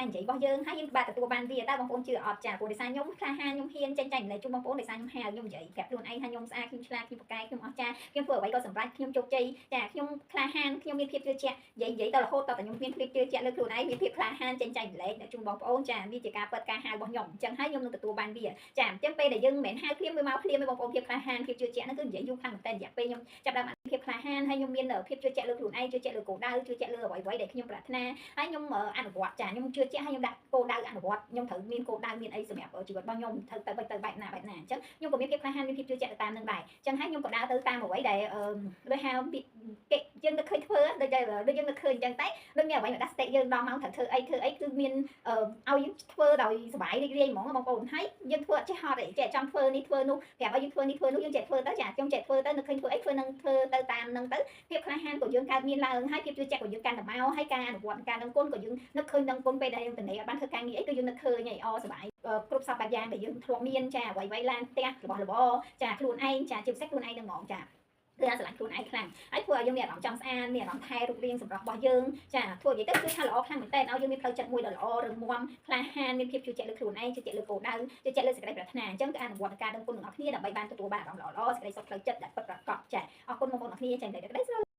ការនិយាយរបស់យើងហើយយើងបាទទទួលបានវាតើបងប្អូនជឿអត់ចាព្រោះដោយសារខ្ញុំក្លាហានខ្ញុំហ៊ានចេញចែករំលែកជូនបងប្អូនដោយសារខ្ញុំហៅខ្ញុំនិយាយប្រាប់ខ្លួនឯងថាខ្ញុំស្អាតខ្ញុំឆ្លាតខ្ញុំពូកែខ្ញុំអស្ចារ្យខ្ញុំធ្វើអ្វីក៏សម្រេចខ្ញុំជោគជ័យចាខ្ញុំក្លាហានខ្ញុំមានភាពជឿជាក់និយាយនិយាយទៅរហូតតតែខ្ញុំមានភាពជឿជាក់លើខ្លួនឯងមានភាពក្លាហានចេញចែករំលែកជូនបងប្អូនចាវាជាការពិតការហៅរបស់ខ្ញុំអញ្ចឹងហើយខ្ញុំនឹងទទួលបានវាចាអញ្ចឹងពេលដែលយើងមិនមែនហៅភ្លាមវាមកភ្លាមទេបងប្អូនភាពក្លាហានភាពជឿជាក់ហ្នឹងគឺនិយាយយូរខ្លាំងមែនតើរយៈពេលខ្ញុំចាប់ដើមភាពក្លាហានហើយខ្ញុំមានភាពជឿជាក់លើខ្លួនឯងជឿជាក់លើគោលដៅជឿជាក់លើអ្វីៗដែលខ្ញុំប្រាថ្នាហើយខ្ញុំអនុវត្តចាខ្ញុំជឿជាក់ហើយខ្ញុំដាក់គោលដៅអនុវត្តខ្ញុំត្រូវមានគោលដៅមានអីសម្រាប់ជីវិតរបស់ខ្ញុំត្រូវទៅទៅបែបណាបែបណាអញ្ចឹងខ្ញុំក៏មានភាពក្លាហានមានភាពជឿជាក់ទៅតាមនឹងដែរអញ្ចឹងហើយខ្ញុំក៏ដើរទៅតាមអ្វីដែលដូចហៅគេយើងនឹកឃើញធ្វើដូចដូចយើងនឹកឃើញអញ្ចឹងតែដូចមានអ្វីមកដាក់ stake យើងដល់ម៉ោងត្រូវធ្វើអីធ្វើអីគឺមានឲ្យយើងធ្វើដោយសប្បាយរីករាយហ្មងបងប្អូនហើយយើងធ្វើអត់ចេះហត់ទេចេះចង់ធ្វើនេះធ្វើនោះប្រាប់ឲ្យយើងធ្វើនេះធ្វើនោះយើងចេះធ្វើទៅចាខ្ញុំចេះធ្វើទៅនឹកឃើញធ្វើអីធ្វើនឹងធ្វើទៅតាមនឹងទៅភាពក្លាហានក៏យើងកើតមានឡើងហើយភាពជឿជាក់ក៏យើងកាន់តែមកហើយការអនុវត្តការដឹងគុណក៏យើងនឹកឃើញដឹងគុណពេលដែលយើងតនេអត់បានធ្វើការងារអីគឺយើងនឹកឃើញហើយអសប្បាយគ្រប់សពបែបយ៉ាងដែលយើងធ្លាប់មានចាអ្វីៗឡានផ្ទះរបស់របរចាខ្លួនឯងចាជាពិសេសខ្លួនឯងនឹងហ្មងចាគឺអាស្រឡាញ់ខ្លួនឯងខ្លាំងហើយធ្វើឲ្យយើងមានអារម្មណ៍ចង់ស្អាតមានអារម្មណ៍ថែរូបរាងសម្រស់របស់យើងចាធ្វើនិយាយទៅគឺថាល្អខ្លាំងមែនតើឲ្យយើងមានផ្លូវចិត្តមួយដ៏ល្អរឹងមាំក្លាហានមានភាពជឿជាក់លើខ្លួនឯងជឿជាក់លើគោលដៅជឿជាក់លើសេចក្តីប្រាថ្នាអញ្ចឹងគឺអនុវត្តការដឹងគុណទាំងអស់គ្នាដើម្បីបានទទួលបានអារម្មណ៍ល្អៗសេចក្តីសុខផ្លូវចិត្តដែលពិតប្រាកដចាអរគុណបងប្អូនអរគ្នាចា៎ក្តីស្រឡាញ់។